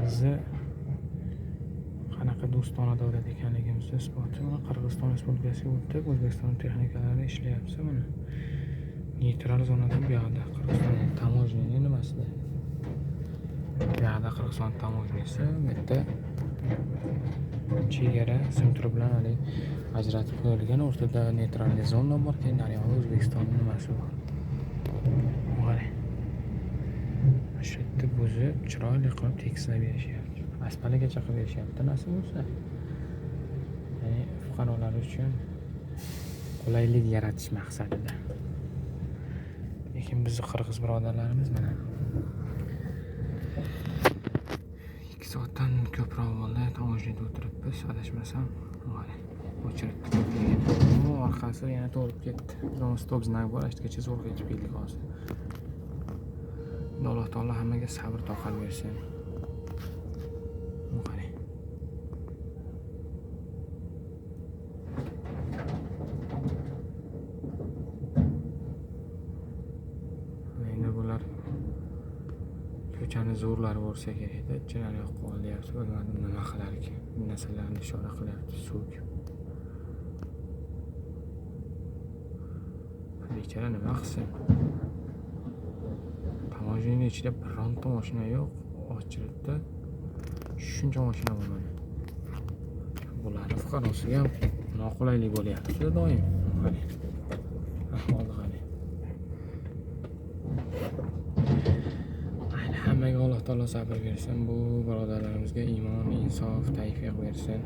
Bizni qanaqa do'stona davlat ekanligimizni isboti. Mana Qirg'iziston Respublikasiga o'tib, O'zbekiston texnikalari ishlayapti mana. Neytral zonadan bu yoqda Qirg'iziston таможня nimasida. Bu yoqda Qirg'iziston таможняsi, bu yerda chegara simtur bilan haligi ajratib qo'yilgan, o'rtada neytralniy zona bor, keyin nariyog'ida O'zbekiston nimasi bor. Qarang. Shu yerda buzib, chiroyli qilib tekislab berishyapti. Aspalagacha qilib berishyapti, nasib bo'lsa. Ya'ni fuqarolar uchun qulaylik yaratish maqsadida. Lekin bizni qirg'iz birodarlarimiz mana 2 soatdan ko'proq bo'ldi, таможняda o'tiribmiz, adashmasam. O'chiribdi ko'pligini. Bu orqasi yana to'lib ketdi. Bizning stop znak bor, shu zo'rg'a yetib keldik hozir. Alloh taolo hammaga sabr toqat bersin. Qarang. Endi bular ko'chani zo'rlari bo'lsa kerakda, chinari yoqqa olyapti, bilmadim nima qilar ekan. Narsalarni ishora qilyapti, so'kib. Bechora nima qilsin? Таможняning ichida bironta mashina yo'q, ochilibdi. Shuncha mashina bor mana. Bularni fuqarosiga ham noqulaylik bo'lyapti doim. Qarang. Ahvolni qarang. Ayni hammaga Alloh taolo sabr bersin, bu birodarlarimizga iymon, insof, tavfiq bersin.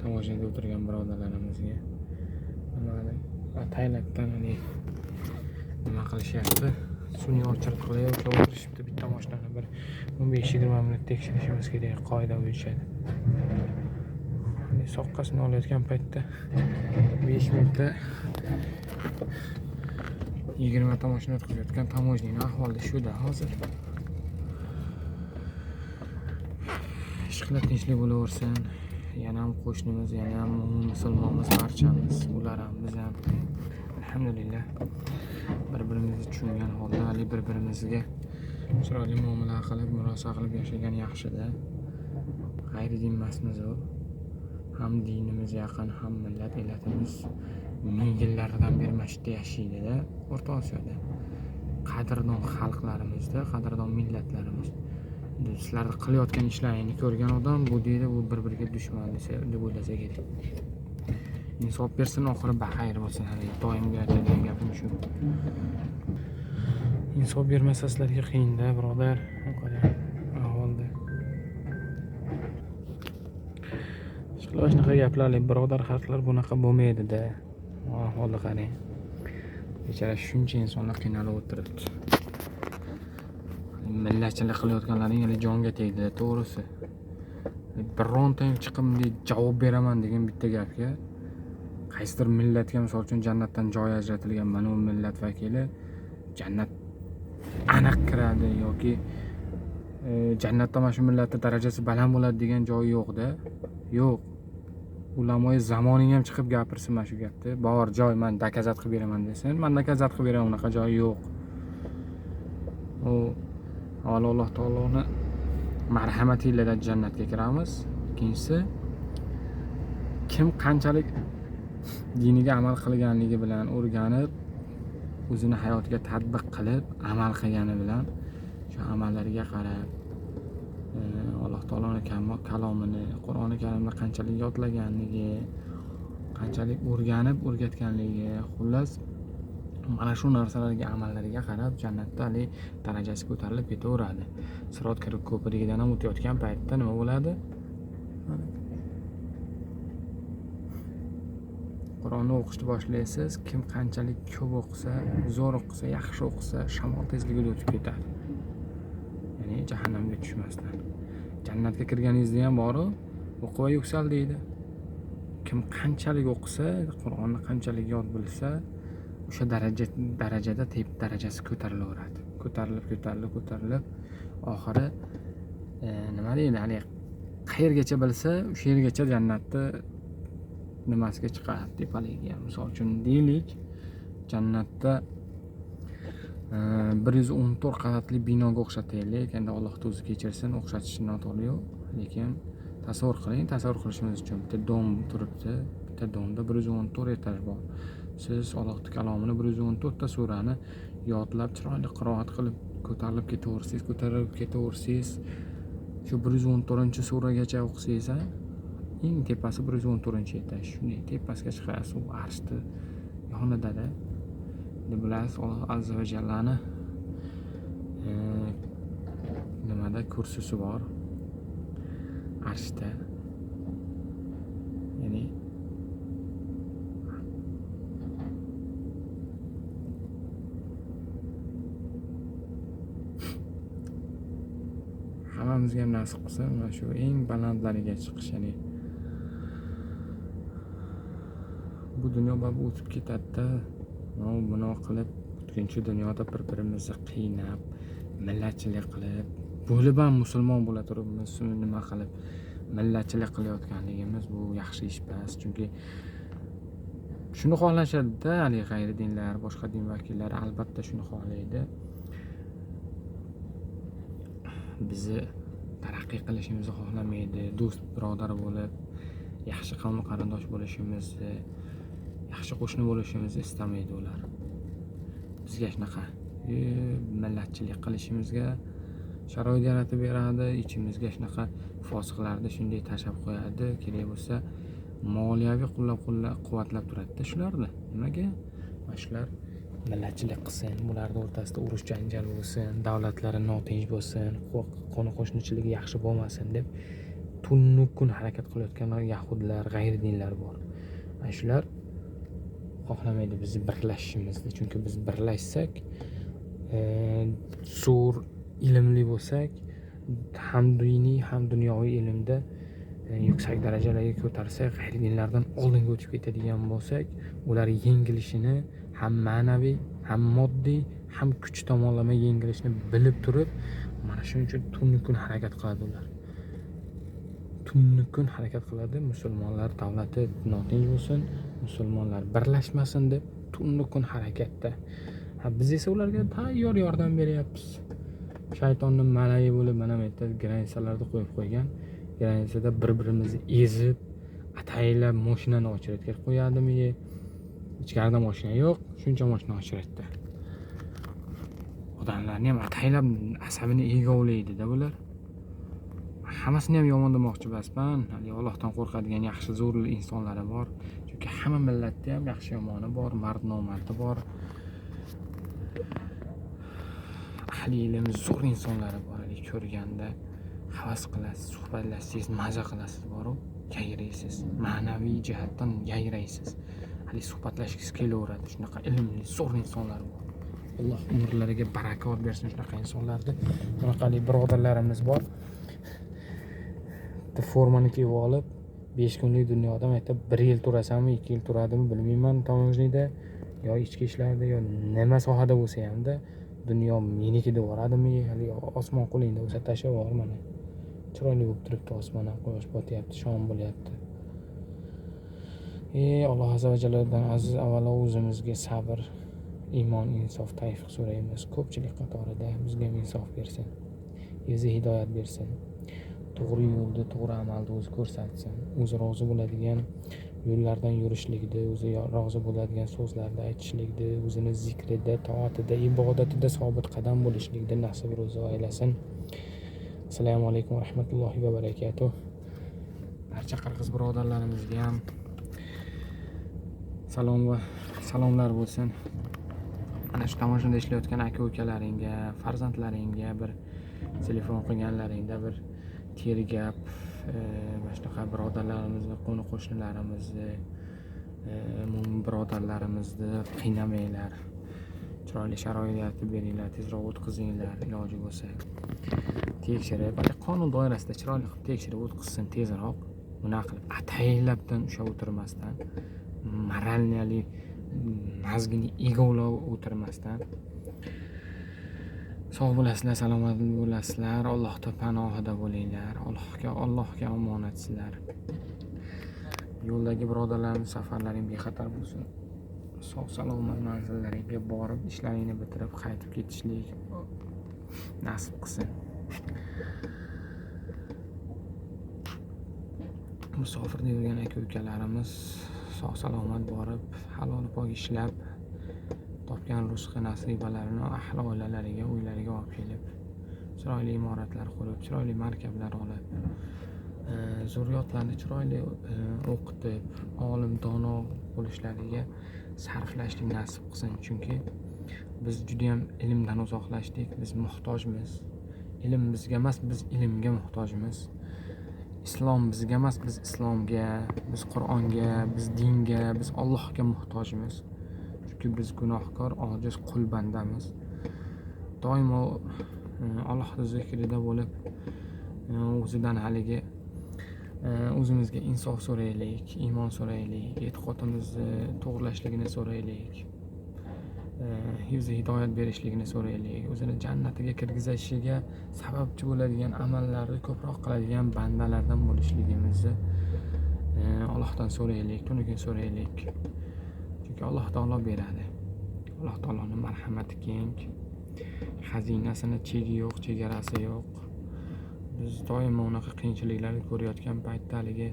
Таможняda o'tirgan birodarlarimizga. Bilmadim, Tailanddan nima qilishyapti? Sun'iy ochirib qilib o'tirishibdi, bitta mashinani bir 15-20 minut tekshirishimiz kerak qoida bo'yicha. Soqqasini olayotgan paytda 5 minutda 20 ta mashina o'tkazayotgan таможняning ahvoli shuda hozir. Ishqilib tinchlik bo'laversin. Yana ham qo'shnimiz, yana ham musulmonmiz barchamiz, ular ham, biz ham. Alhamdulillah. Bir-birimizni tushungan holda, hali bir-birimizga chiroyli muomala qilib, murosa qilib yashagan yaxshida. G'ayri din emasmiz u. Ham dinimiz yaqin, ham millat elatimiz ming yillardan beri mana shu yerda yashaydi-da, O'rta Osiyoda. Qadrdon xalqlarimizda, qadrdon millatlarimiz. Sizlar qilayotgan ishlaringni ko'rgan odam bu deydi, bu bir-biriga dushman desa, deb o'ylasa kerak. Insof bersin, oxiri baxayr bo'lsin. Hali doimgi aytadigan gapim shu. Insof bermasa sizlarga qiyinda, birodar. Ahvolda. Shunaqa gaplar, birodar, xalqlar bunaqa bo'lmaydi-da. Ahvolni qarang. Bechora shuncha insonlar qiynalib o'tiribdi. Millatchilik qilayotganlaring hali jonga tegdi, to'g'risi. Bironta ham chiqib bunday javob beraman degan bitta gapga qaysidir millatga, misol uchun, jannatdan joy ajratilgan mana bu millat vakili jannat aniq kiradi yoki jannatda mana shu millatning darajasi baland bo'ladi degan joyi yo'q-da. Yo'q. Ulamoyi zamoning ham chiqib gapirsin mana shu gapni. Bor joy, men dokazat qilib beraman desin, men dokazat qilib beraman, unaqa joyi yo'q. U avvalo Alloh taoloni marhamati ila jannatga kiramiz. Ikkinchisi, kim qanchalik diniga amal qilganligi bilan o'rganib, o'zini hayotiga tatbiq qilib, amal qilgani bilan shu amallariga qarab, Alloh taoloning kalomini, Qur'oni Karimni qanchalik yodlaganligi, qanchalik o'rganib o'rgatganligi, xullas mana shu narsalarga, amallariga qarab jannatda hali darajasi ko'tarilib ketaveradi. Sirot kirib ko'prigidan ham o'tayotgan paytda nima bo'ladi? Qur'onni o'qishni boshlaysiz, kim qanchalik ko'p o'qisa, zo'r o'qisa, yaxshi o'qisa, shamol tezligida o'tib ketadi. Ya'ni jahannamga tushmasdan. Jannatga kirganingizda ham boru, o'qi va yuksal deydi. Kim qanchalik o'qisa, Qur'onni qanchalik yod bilsa, o'sha darajada darajasi ko'tarilaveradi. Ko'tarilib, ko'tarilib, ko'tarilib, oxiri nima deydi, hali qayergacha bilsa, o'sha yergacha jannatni nimasiga chiqadi, tepaligiga. Misol uchun deylik, jannatda 114 qavatli binoga o'xshataylik. Endi Alloh o'zi kechirsin, o'xshatish noto'g'ri yo'q, lekin tasavvur qiling, tasavvur qilishimiz uchun bitta dom turibdi, bitta domda 114 etaj bor. Siz Allohning kalomini 114 ta surani yodlab, chiroyli qiroat qilib ko'tarilib ketaversangiz, ko'tarilib ketaversangiz, shu 114-suragacha o'qisangiz, eng tepasi 114-etaj. Shunday tepasiga chiqasiz, u arshni yonida-da. Endi bilasiz, Alloh azza va jallani nimada kursisi bor? Arshda. Ya'ni hammamizga ham nasib qilsin mana shu eng balandlariga chiqish. Ya'ni bu dunyo baribir o'tib ketadi-da. Buni qilib o'tkinchi dunyoda bir-birimizni qiynab, millatchilik qilib, bo'lib ham musulmon bo'la turib, nima qilib millatchilik qilayotganligimiz bu yaxshi ish emas. Chunki shuni xohlashadi-da, haligi g'ayri dinlar, boshqa din vakillari albatta shuni xohlaydi. Bizni taraqqiy qilishimizni xohlamaydi, do'st birodar bo'lib, yaxshi qavm qarindosh bo'lishimizni, yaxshi qo'shni bo'lishimizni istamaydi ular. Bizga shunaqa millatchilik qilishimizga sharoit yaratib beradi, ichimizga shunaqa fosiqlarni shunday tashlab qo'yadi, kerak bo'lsa moliyaviy qo'llab-quvvatlab turadi-da shularni. Nimaga? Mana shular millatchilik qilsin, bularning o'rtasida urush janjal bo'lsin, davlatlari notinch bo'lsin, qo'ni-qo'shnichiligi yaxshi bo'lmasin deb tunnu kun harakat qilayotgan yahudlar, g'ayri dinlar bor. Mana shular xohlamaydi bizni birlashishimizni. Chunki biz birlashsak, zo'r ilmli bo'lsak, ham diniy, ham dunyoviy ilmda yuksak darajalarga ko'tarsak, g'ayri dinlardan oldinga o'tib ketadigan bo'lsak, ular yengilishini ham ma'naviy, ham moddiy, ham kuch tomonlama yengilishini bilib turib, mana shuning uchun tunni kun harakat qiladi ular. Tunni kun harakat qiladi, musulmonlar davlati notinch bo'lsin, musulmonlar birlashmasin deb tunni kun harakatda. Ha, biz esa ularga tayyor yordam beryapmiz. Shaytonning malayi bo'lib mana bu yerda granitsalarni qo'yib qo'ygan. Granitsada bir-birimizni ezib, ataylab mashinani ochiratga qo'yadimi? Ichkarida mashina yo'q, shuncha mashina ochiratdi. Odamlarni ham ataylab asabini egovlaydi-da bular. Hammasini ham yomon demoqchi emasman. Hali Allohdan qo'rqadigan yaxshi zo'r insonlari bor. Chunki hamma millatda ham yaxshi yomoni bor, mard nomardi bor. Ahli ilm zo'r insonlari bor. Hali ko'rganda havas qilasiz, suhbatlashsangiz maza qilasiz boru, yayraysiz. Ma'naviy jihatdan yayraysiz. Hali suhbatlashgingiz kelaveradi. Shunaqa ilmli zo'r insonlar bor. Alloh umrlariga barakot bersin shunaqa insonlarni. Bunaqali birodarlarimiz bor. Bitta formani kiyib olib, 5 kunlik dunyoda aytib 1 yil turasanmi, 2 yil turadimi bilmayman, taможнiyda yo ichki ishlarda yo nima sohada bo'lsa hamda dunyo meniki deb yuboradimi, hali osmon qo'lingda bo'lsa tashlab yubor mana. Chiroyli bo'lib turibdi osmon ham, quyosh botyapti, shom bo'lyapti. Alloh azza va jalladan aziz avvalo o'zimizga sabr, iymon, insof, tavfiq so'raymiz. Ko'pchilik qatorida bizga ham insof bersin, o'zi hidoyat bersin. To'g'ri yo'lda, to'g'ri amalda o'zi ko'rsatsin. O'zi rozi bo'ladigan yo'llardan yurishlikda, o'zi rozi bo'ladigan so'zlarni aytishlikda, o'zini zikrida, toatida, ibodatida sobit qadam bo'lishlikda nasib ro'zi aylasin. Assalomu alaykum va rahmatullohi va barakatuh. Barcha qirg'iz birodarlarimizga ham salom va salomlar bo'lsin. Ana shu tamoshada ishlayotgan aka-ukalaringga, farzandlaringga bir telefon qilganlaringda bir tergab, mana shunaqa birodarlarimizni, qo'ni-qo'shnilarimizni, mo'min birodarlarimizni qiynamanglar. Chiroyli sharoit yaratib beringlar, tezroq o'tkazinglar, iloji bo'lsa. Tekshirib, qonun doirasida chiroyli qilib tekshirib o'tkazsin tezroq. Bunaqa qilib ataylabdan ushlab o'tirmasdan, moralni mazgini egovlab o'tirmasdan. Sog' bo'lasizlar, salomat bo'lasizlar, Allohning panohida bo'linglar, Allohga omonatsizlar. Yo'ldagi birodarlarimiz safarlaring bexatar bo'lsin. sog' salomat manzillariga borib, ishlaringni bitirib qaytib ketishlik nasib qilsin. Musofirda yurgan aka ukalarimiz sog' salomat borib, halol pok ishlab, topgan rizqi nasibalarini ahli oilalariga, uylariga olib kelib, chiroyli imoratlar qurib, chiroyli markablar olib, zurriyotlarni chiroyli o'qitib, olim dono bo'lishlariga sarflashlik nasib qilsin. Chunki biz juda ham ilmdan uzoqlashdik, biz muhtojmiz. Ilm bizga emas, biz ilmga muhtojmiz. Islom bizga emas, biz islomga, biz Qur'onga, biz dinga, biz Allohga muhtojmiz. Chunki biz gunohkor, ojiz qul bandamiz. Doimo Allohning zikrida bo'lib, o'zidan haligi o'zimizga insof so'raylik, iymon so'raylik, e'tiqodimizni to'g'rilashligini so'raylik, hifzi hidoyat berishligini so'raylik, o'zini jannatiga kirgizishiga sababchi bo'ladigan amallarni ko'proq qiladigan bandalardan bo'lishligimizni Allohdan so'raylik, tunu kun so'raylik. Chunki Alloh taolo beradi. Alloh taoloning marhamati keng, xazinasini chegi yo'q, chegarasi yo'q. Biz doimo unaqa qiyinchiliklarni ko'rayotgan paytda haligi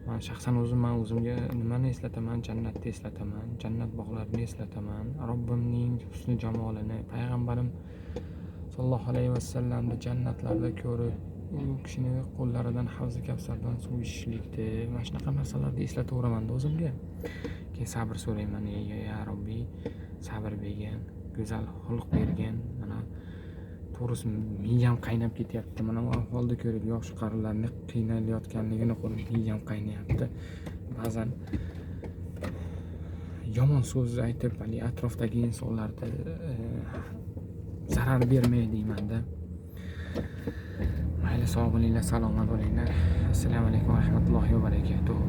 man shaxsan o'zim, man o'zimga nimani eslataman? Jannatni eslataman, jannat bog'larini eslataman, Robbimning husni jamolini, payg'ambarim sollallohu alayhi vasallamni jannatlarda ko'rib, u kishini qo'llaridan havzi kavsardan suv ichishlikni, mana shunaqa narsalarni eslataveraman o'zimga. Keyin sabr so'rayman, ey ya Robbi, sabr bergin, go'zal xulq bergin. Mana to'g'risi miyam qaynab ketyapti. Mana bu ahvolda ko'rib yosh qarilarni qiynalayotganligini ko'rib miyam qaynayapti. Ba'zan yomon so'z aytib, haligi atrofdagi insonlarga zarar bermay deymanda. Mayli, sog' bo'linglar, salomat bo'linglar. Assalomu alaykum va rahmatullohi va barakatuh.